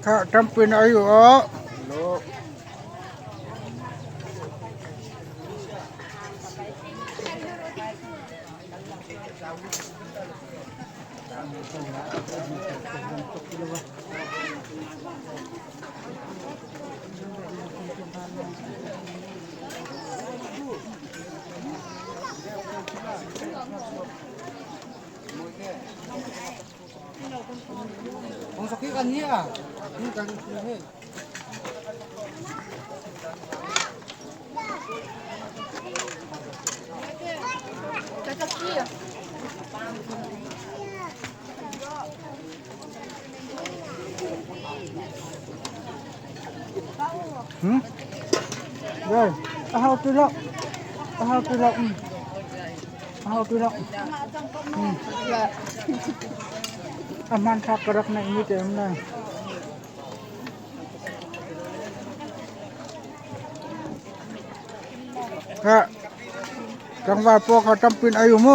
ພະຈຳເປັນອາຍຸອອກ. ກາງວ່າໂປກເຂົາຈຳເປັນອາຍຸໂມ.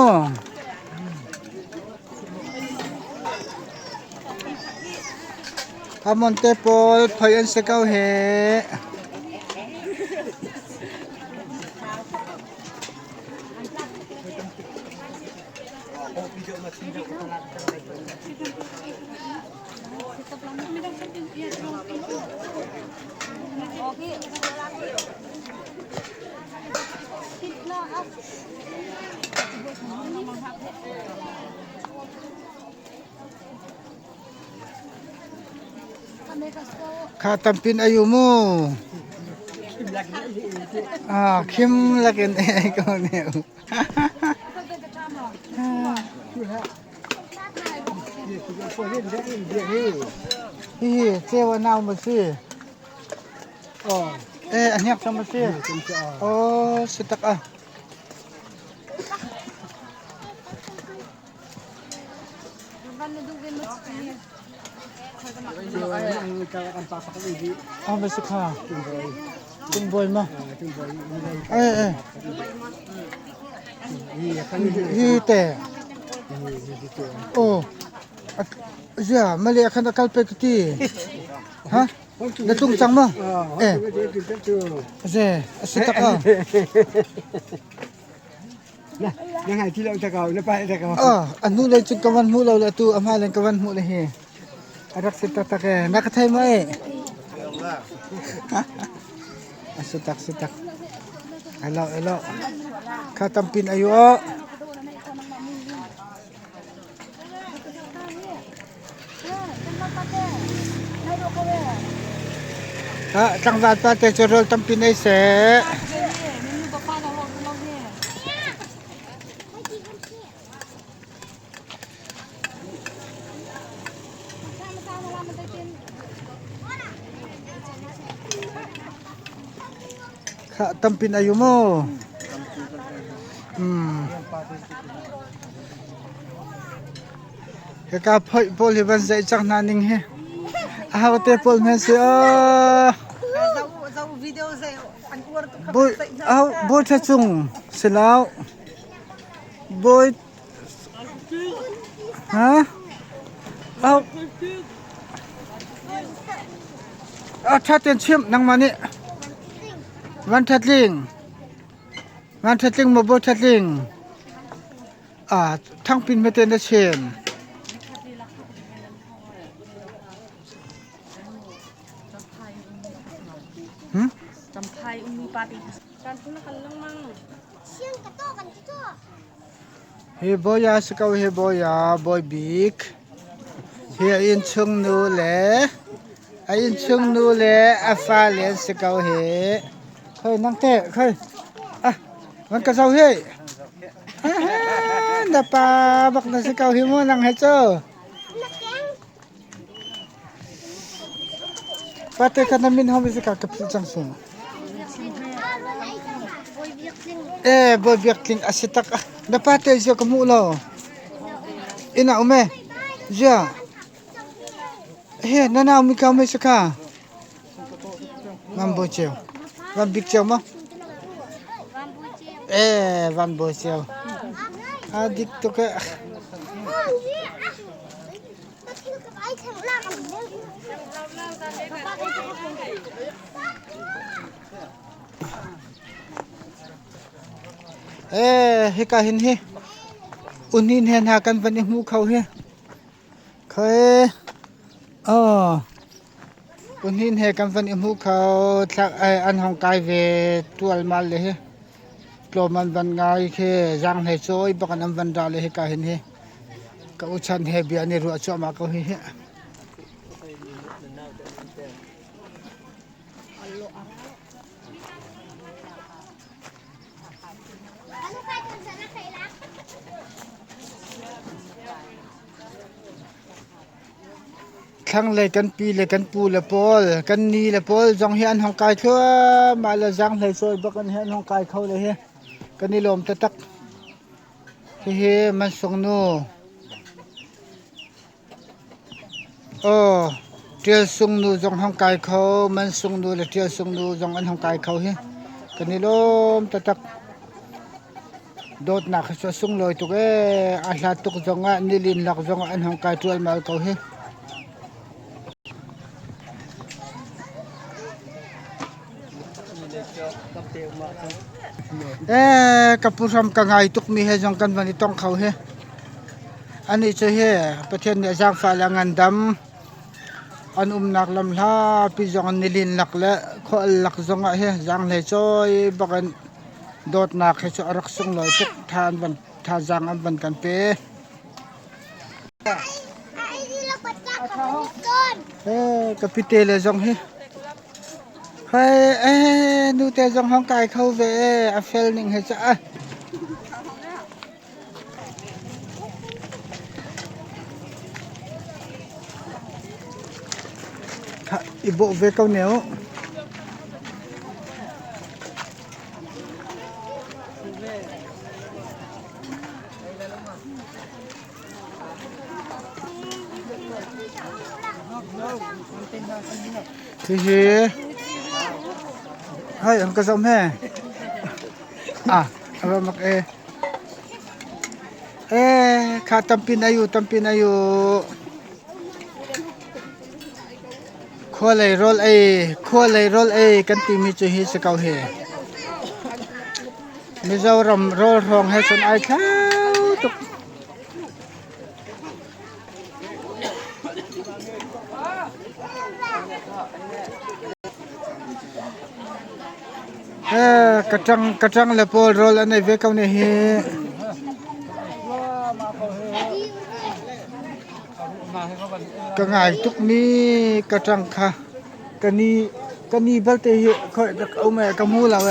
ອາມອນເຕໂປລ ພອຍອັນສະເກົາເຮ. ຂາຕຳປິ່ນອາຍຸໂມ. ອາ ຄິມລະເກັນເອໂກເນວ. ເອີ ເຊວະນາວມາຊີ. ເອີ ອັນເຮັກຊະມາຊີ. ໂອ ສະຕັກອາ. ເອົາໄປສິຄາ. ເປັນບ່ອຍມາ. ເອີ ເອີ ຮີແຕ່. ໂອ ເຊຍມາເລຍຄັນຕະກັນເປັກຕິ. ຮະ ນະຕຸງຈັງມາ. ເອ ເຊ ອາຊິຕະກາ. ນະ ຍັງໃຫ້ທີ່ເຮົາຕະເກົານະ ໄປຕະເກົາ. ເອີ ອະນຸເລນຈຶ່ງກະວັນຫູລາວລະຕູ ອາມາເລນກະວັນຫູລະເຮ. ອາລັກສິຕະຕະແກ ນັກກະໄທມາເອ. ອາ ສະຕັກ ສະຕັກ. ໄອລາວ ໄອລາວ. ຂາຕຳປິ່ນອາຍຸອອກ. ອະ ຈັງຫວັດປາເຕຈະໂຣນຕຳປິນໄອແສ. ຂະ ຕຳປິນອາຍຸໂມ. ອືມ ເຮກາໂປລິວັນໃຈຈັກໜ້ານິງເຮ. ອາຫາວເຕໂປລແມ່ນຊິ. ອາ ບຸຍ ອາ ບຸຍທະຈຸງຊິລາວ ບຸຍ. ຮະ ເອົາ ເອົາ ທາເຕັນຊິມນັງມານີ້. ວັນທະລິງ ວັນທະລິງ ມາບົທະລິງ. ອາ ທັງປິນມາເຕັນເຊນ. ຫື ຈຳໄພອຸມີປາຕີ ການຄຸນລະກັນເລື່ອງມັງ. ເຮໂບຢາສະເກົາເຮໂບຢາ ບອຍບິກ ເຮອິນຊຸງນູແລ ອາອິນຊຸງນູແລ ອາຟາເລນສະເກົາເຮ. ເຄີຍນັງແຕະ ເຄີຍ ອາ ມັນກະເຊົາເຮ. ອາ ນາປາບັກນາສະເກົາເຮໂມນັງໃຫ້ໂຈ. ປາເຕຄານາມິນເຮົາມີສະກາດກັບຊິຈັງຊຸງ. ເອ ບອຍບຽກລິງ ອາຊິຕັກ ອາ ນາປາເຕເຊຍກະມຸໂລ ເອນາອຸເມ ເຊຍ ເຮ ນານາ ມີກາເມສະກາ ວັນໂບເຊວ ວັນບິກເຊວມາ. ເອ ວັນໂບເຊວ ອາດິກໂຕເກ. ເອ ເຮກາເຫັນເຮ ອຸນຫີນແຫ່ນາກັນວັນນີ້ຫູເຂົາເຮ ເຄີຍ ອໍ ອຸນຫີນແຫ່ກັນວັນນີ້ຫູເຂົາ ທາງ ເອີ ອັນຫ້ອງກາຍເວຕວນມາເລີຍເຮ ໂຕມັນວັນງາຍເຄ ຢາງໃຫ້ໂຊຍ ບັກອັນອຳວັນດາເລີຍເຮກາເຫັນເຮ ກະອຸດຊັນແຫ່ເບຍນີ້ຣວດຊອມາເຂົາເຮ. ທັງເລີຍກັນປີເລີຍກັນປູລະໂປລ ກັນນີລະໂປລ ຈອງເຮຍນຫ້ອງກາຍເທື່ອມາລະຈັງເລີຍ ຊ່ອຍບັກກັນເຮນຫ້ອງກາຍເຂົາເລີຍເຮ ກັນນີລອມຕະຕັກ ເຮ ມັນສົ່ງໂນ ອໍ ຕຽວຊຸງນູຈອງຮ່າງກາຍເຂົາ ມັນຊຸງນູ ແລະ ຕຽວຊຸງນູຈອງອັນຮ່າງກາຍເຂົາເຮ ກະນິລົມຕະຕັກ ໂດດໜັກສະຊຸງລອຍຕຸກເອ ອາດລາຕຸກຈອງອະ ນິລິນລັກຈອງອະ ອັນຮ່າງກາຍຕວນມາເຂົາເຮ. ເອ ກະປູຊຳກະງາຍຕຸກມີເຮ ຈອງກັນວັນນີ້ຕ້ອງເຂົ້າເຮ ອັນນີ້ຈະເຮ ປະເທດເນຍຈາງຟ້າແລງງານດຳ ອັນອຸມນາກລຳລາ ປີຈອງອັນນິລິນລັກ ແລະ ຂໍອັນລັກຈອງອະເຮ ຈາງເລຈອຍ ບັກອັນໂດດນາກເຮ ຈະອະລັກຊົງລອຍຕຸກ ທ່ານວັນ ທ່ານຈາງອຳວັນກັນເປ. ເອີ ກະປິເຕເລຈອງເຮ ເຮີຍ ເອ ນູເຕຈອງຮ່າງກາຍເຂົາເວ ອາເຟລນິງເຮຈະອະ ອີໂບເວເກົາແນວ. ເຮເຮ ເຮີ້ຍ ມັນກະສົມແຮ ອາ ເອົາມາເອ ເອ ຂາຕຳປິນອາຍຸ ຕຳປິນອາຍຸ. ຄົວໄລໂຣລເອ ຄົວໄລໂຣລເອ ກັນຕີມີຈຸຮີສະເກົາເຮ ມີເຈົ້າຣຳໂຣລຮອງໃຫ້ຊົນອາຍເຂົາຕຸກ. ເອີ ກະຈັງ ກະຈັງລະໂປໂຣລອັນໃນເວເກົານີ້ເຮ ກະງາຍຕຸກມີ ກະຈັງຄະ ກະນີ ກະນີບັນເຕເຮ ຂ້ອຍກະເອົາແມ່ກະໝູລາແວ.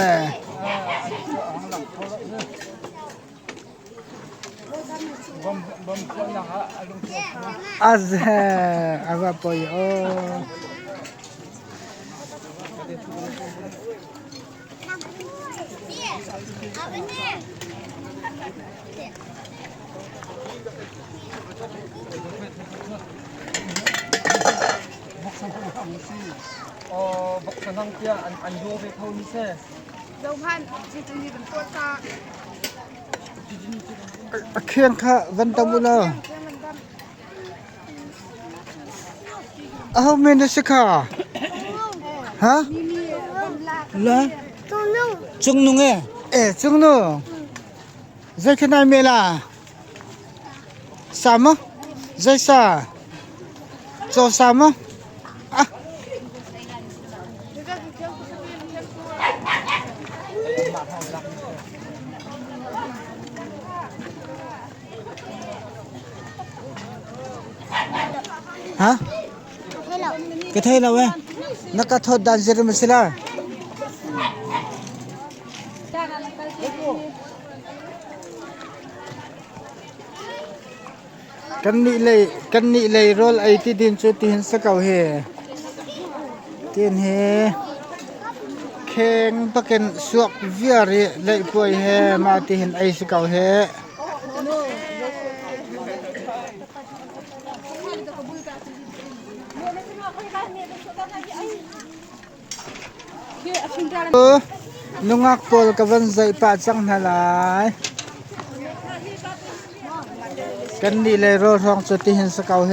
ອາແຊ ອາວາໂປຍໂອ ອໍ ບັກສະນັງເຕຍ ອັນ ອັນໂຍເວເທົ່ານີ້ແຊ. ອາ ຄຽງຄະວັນຕະບຸລາ ອາວ ເມນເດຊະຄາ ຮະ ລະ ຈຸງນຸງເອ ເອ ຈຸງນຸງ. ເຈຄະນາຍເມລາ ສາມ ເຈສາ ໂຈສາມ ອະ ຮະ ກະເທຍລາວເອ ນັກກະໂທດດານເຈເຣມິຊິລາ. ກັນນິເລ ກັນນິເລໂຣລໄອຕິດິນຊູຕິຫີນສະເກົາເຮ ຕິນເຮ ເຄງປະເກັນສວກວຽເຣໄລປ່ວຍເຮ ມາຕິຫີນໄອສະເກົາເຮ. ເອີ ນຸງາກໂປລກະວັນໃຈປະຈັງນາລາຍ ກັນນີ້ເລີຍໂຣທອງຈຸດທີ່ເຫັນສະເກົາເຮ.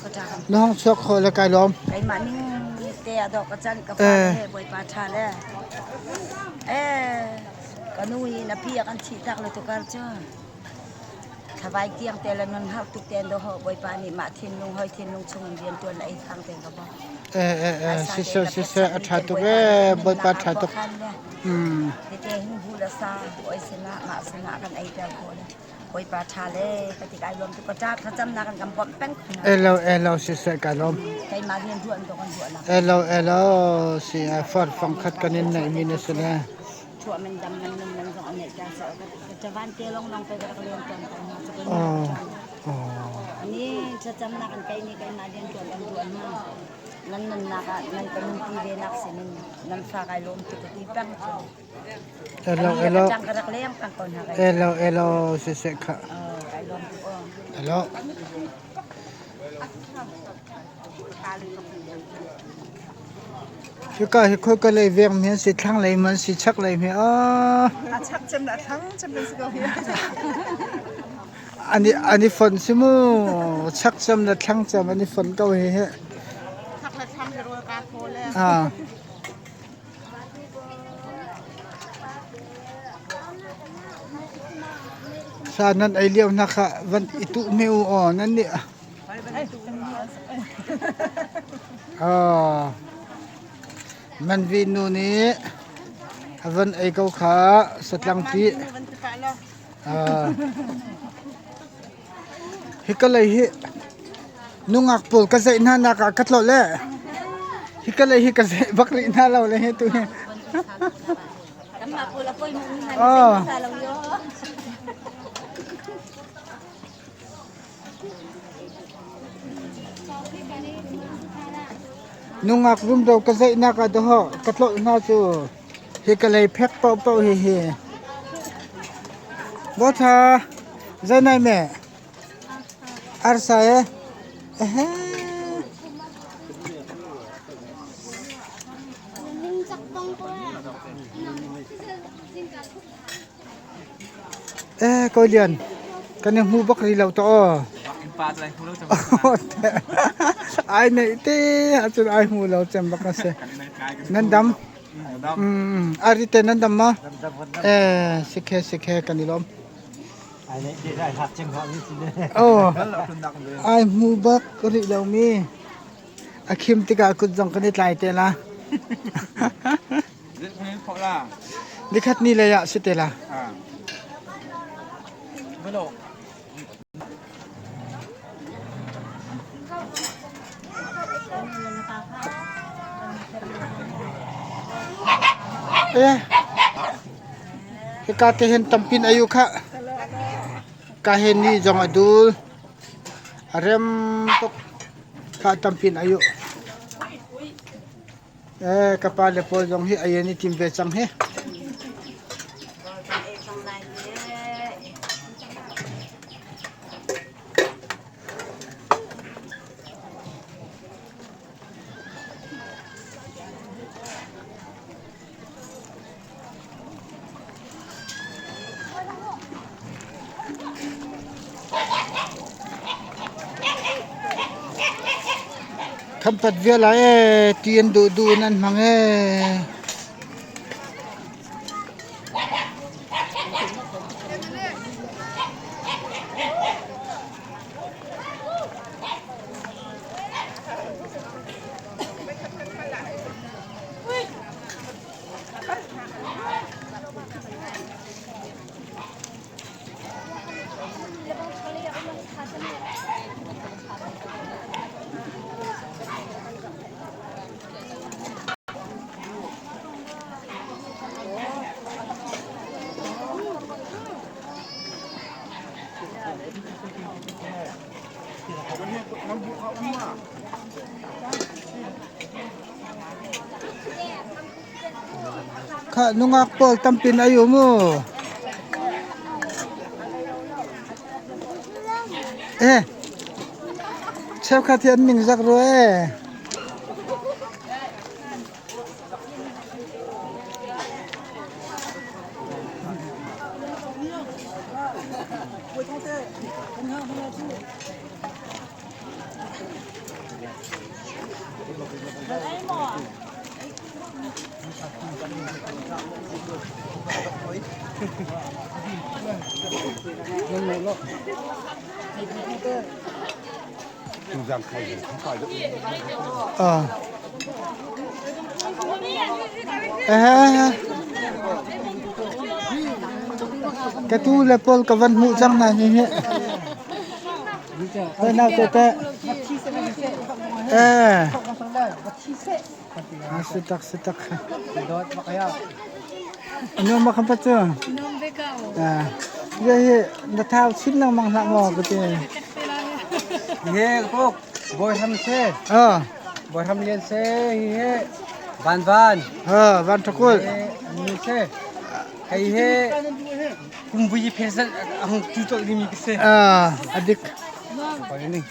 ກະຈານ ນ້ອງຊວກໂຄລະກາຍລອມ ໄກມານິງ ແຕ່ດອກກະຈັນກະຟ້າເລ ເອີ ບວຍປາທາແລ ເອີ ກະນຸຍນະເພຍກັນທີ່ຕັກລະຕຸກການເຈົ້າ ຖວາຍກຽງແຕ່ລະນວນເຮົາຕຸກແຕນດອກເຮົາບວຍປານິມະເທນລຸງເຮົາເທນລຸງຊົງວຽນຕົວນໄອທາງແຕງກະບອກ ເອີ ເອີ ເອີ ຊິເຊ ຊິເຊ ອັດຖາຕຸກເອີ ບວຍປາຖາຕຸກ ອືມ ເດເຕຫູລະຊາ ໂອຍຊະນະມະຊະນະກັນໄອແຕວໂຄລະ ໂອຍປາທາເລ ກະຕິກາຍລວມຕຸກກະຈາດ ຂະຈຳນາກັນກຳປ້ອມແປ້ງ ເອລາວ ເອລາວ ຊິເຊກາຍລວມ ໄກມາຮຽນທວນຕົກກັນທວນນະ ເອລາວ ເອລາວ ຊິອາຟອດຟັງຂັດກັນນິນໃນມິນະສະແລ ທົ່ວແມ່ນດຳແມ່ນໜຶ່ງແມ່ນສອງ ອັນນີ້ຈະ ຈະຫວານເຕລົງນ້ອງໄປກະລຽນຕອນໄປມາ ອໍ ອໍ ອັນນີ້ຈະຈຳໜັກອັນໄກນີ້ໄກມາລຽນຕອນອັນດວນມາ ນັ້ນນັ້ນໜັກ ອັນນັ້ນກະໜຶ່ງປີເດໜັກຊິໜຶ່ງ ນັ້ນຟ້າໄກລົມຕຸກກະຕິແປ້ງ ເອລາວ ເອລາວ ເອລາວ ເອລາວ ເຊເຊຂະ ເອີ ໄກລົມຕຸກ ເອລາວ Hikalai, hikalai veng mi si thang lai man si chak lai mi a. A chak chem la thang chem si ko hi. Ani, ani phone si mu chak chem la thang chem ani phone ko hi he. Chak la thang hi ro ka ko le. A. Sa nan ai liau na kha van itu meu o nan ni. A, man vi nu ni, a van ai kau kha, satlang pi. A. Hikalai hi. Nungak pol ka zai na na ka katlo le. Hikalai hi ka zai bakri na lau le hi tu hi. A. Nungak rum do ka zai na ka do ho, ka tlo na chu. Hikalai phek pau pau hi hi. Bo tha, zai nai me. Arsa e. Ehe. E, ko lian. Kan yang hu bak ri lau to. Ai nei te, atun ai hu lau chem bak na se. Nan dam. Hmm, ari te nan dam ma. E, sikhe, sikhe kan ilom. Ai mu bak ri lau mi. A khim tika kut jong kan itlai te la. Ni khat ni le ya si te la. E, he ka te hen tampin ayu kha. Ka hen ni jong adul. Arem tok kha tampin ayu. E, ka pa le po jong hi, ayen i tim ve chang hi. Khampat vial a e, tien du du nan hmang e. Kha nungak pawl tampi na i um u. E, chef kha thian ning zak ro e. Aa. Ehe, ehe. Ka tu le pawl ka van hmu chang na hi he. He na te te. E. A, setak, setak. Anu ma kham pat chu? Nom Bekau. A. Ye, ye, na thau sim nang mang hla mo ka te. Ye, ko, boi ham se. A. Boi ham lien se, ye. Van van. A, van thakul. Ye, anu se. Ai ye. Kum bui phe se, ahung tu to ni mi se. A, adik. Ko ni.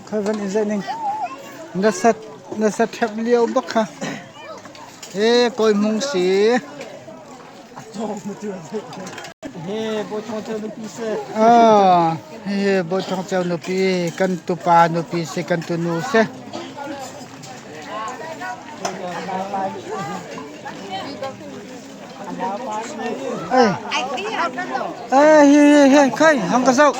Kha van i zai ning. Na sat, na sat thep liau bak kha. E, koi mung si. He, boi thong cheu nupi se. A, he, boi thong cheu nupi, kan tu pa nupi se, kan tu nu se. E. E, he, he, he, khai, hang ka zau.